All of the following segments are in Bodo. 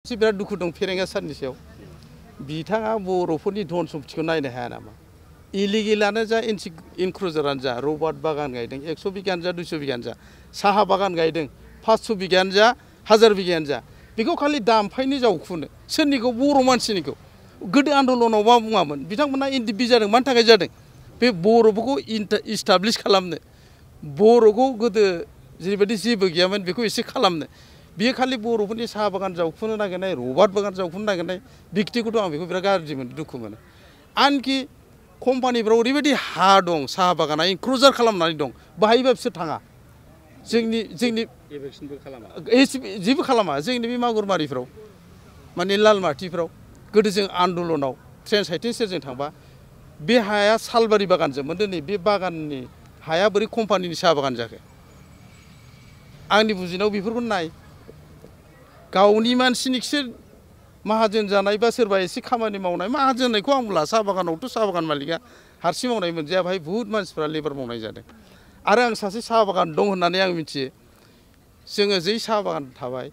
बिराद दुखु दं फेरेंगा सारनि सायाव बिथाङा बर'फोरनि धन सम्पथिखौ नायनो हाया नामा इलिगेलानो जा इनक्रुजारानो जा रबार्ट बागान गायदों 100 बिगानो जा 200 बिगानो जा साहा बागान गायदों 500 बिगानो जा 1000 बिगानो जा बेखौ खालि दामफायनि जावखुनो सोरनिखौ बर' मानसिनिखौ गोदो आन्दलनाव मा बुङामोन बिथांमोना इन्डिपि जादों मानि थाखाय जादों बे बर'फोरखौ इस्टाब्लिश खालामनो बर'खौ गोदो जेरैबायदि जेबो गैयामोन बेखौ एसे खालामनो बियो खालि बर'फोरनि साहा बागान जावखुनो नागिरनाय रबार्ट बागान जावखुनो नागिरनाय बिखथिखौथ' आं बेखौ बिराद गाज्रि मोनो दुखु मोनो आनखि कम्पानिफ्राव ओरैबायदि हा दं साहा बागाना इनक्रुजार खालामनानै दं बाहायबा बिसोर थाङा जोंनि जेबो खालामा जोंनि बे मागुरमारिफ्राव माने लालमाटिफ्राव गोदो जों आन्दलनाव ट्रेन साइटिं सेरजों थांबा बे हाया सालबारि बागानजोंमोन दिनै बे बागाननि हाया बोरै कम्पानिनि साहा बागान जाखो आंनि बुजिनायाव बेफोरखौ नाय गावनि मानसिनिखौसो माहाजोन जानाय बा सोरबा एसे खामानि मावनाय माहाजोननायखौ आं बुंला साहा बागानावथ' साहा बागान मालिका हारसिं मावनाय मोनजाया बाहाय बुहुत मानसिफ्रा लेबार मावनाय जादों आरो आं सासे साहा बागान दं होननानै आं मिथियो जोङो जै साहा बागान थाबाय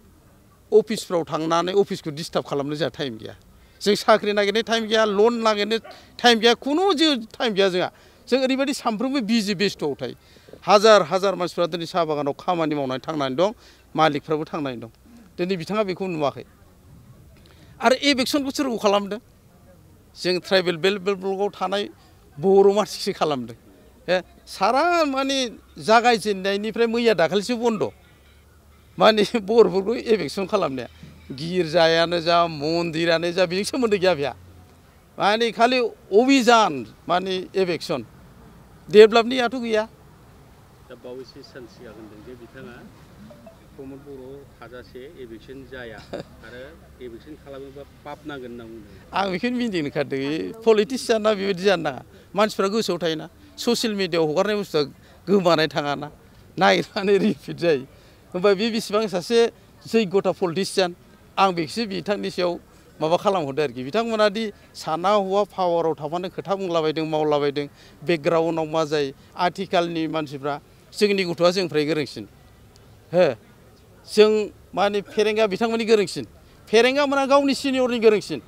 अफिसफ्राव थांनानै अफिसखौ डिस्टार्ब खालामनो जोंहा टाइम गैया जों साख्रि नागिरनो टाइम गैया लन नागिरनो टाइम गैया खुनु टाइम गैया जों ओरैबायदि सानफ्रोमबो बिजि बेस्थ'आव थायो हाजार हाजार मानसिफ्रा दिनै साहा बागानाव खामानि मावनानै थांनानै दं मालिकफ्राबो थांनानै दं दिनै बिथाङा बेखौ नुवाखै आरो एबेक्सनखौ सोरखौ खालामदों जों ट्राइबेल बेल्ट ब्लकआव थानाय बर' मानसिसो खालामदों सारा माने जागायजेननायनिफ्राय मैया दाखालिसो बन्द' माने बर'फोरखौ एबेक्सन खालामनाया गिर्जायानो जा मन्दिरानो जा बेजों सोमोन्दो गैया बेहा माने खालि अभिजान माने एबेक्सन डेभेलपनियाथ' गैया दा बावैसो सान सिगां होनदों जे बिथाङा प्रमद बर' थाजासे एबेक्सन जाया आरो एबेक्सन खालामोबा पाप नांगोन होनना बुंदों आं बेखौनो मिन्थिनो ओंखारदों पलिटिसियाना बेबायदि जानो नाङा मानसिफ्रा गोसोआव थायोना ससियेल मिडियाआव हगारनाय बुस्थुआ गोमानाय थाङाना नागिरनानै रिपिट जायो होमबा बे बेसेबां सासे जैगथा पलिटिसियान आं बेखौसो बिथांनि सायाव माबा खालामहरदों आरोखि बिथांमोना दि साना हौवा पावाराव थाबानो खोथा बुंलाबायदों मावलाबायदों बेकग्राउन्डआव मा जायो आथिखालनि मानसिफ्रा जोंनि गथ'आ जोंनिफ्राय गोरोंसिन हो जों माने फेरेंगा बिथांमोननि गोरोंसिन फेरेंगा मोना गावनि सिनियरनि गोरोंसिन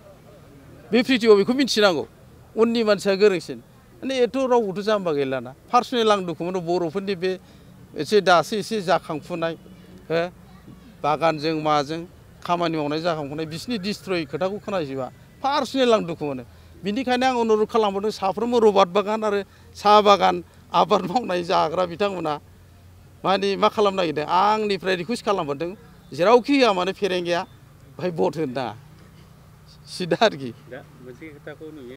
बे प्रिथिबियाव बेखौ मिथिनांगौ उननि मानसिया गोरोंसिन माने एथ' रावबोथ' जाम्बा गैलाना पार्सनेल आं दुखु मोनो बर'फोरनि बे एसे दासो एसे जाखांफुनाय हो बागानजों माजों खामानि मावनाय जाखांफुनाय बिसिनि डिस्ट्रय खोथाखौ खोनायोबा पार्सनेल आं दुखु मोनो बिनिखायनो आं अनुरद खालामहरदों साफ्रोमबो रबार्ट बागान आरो साहा बागान आबाद मावनाय जाग्रा बिथांमोना माने मा खालामनो नागिरदों आंनिफ्राय रिकुवेस्ट खालामहरदों जेरावखि होआ माने फेरेंगाया बाहाय भट होनो नाङा सिदा आरोखि दा मोनसे खोथाखौ नुयो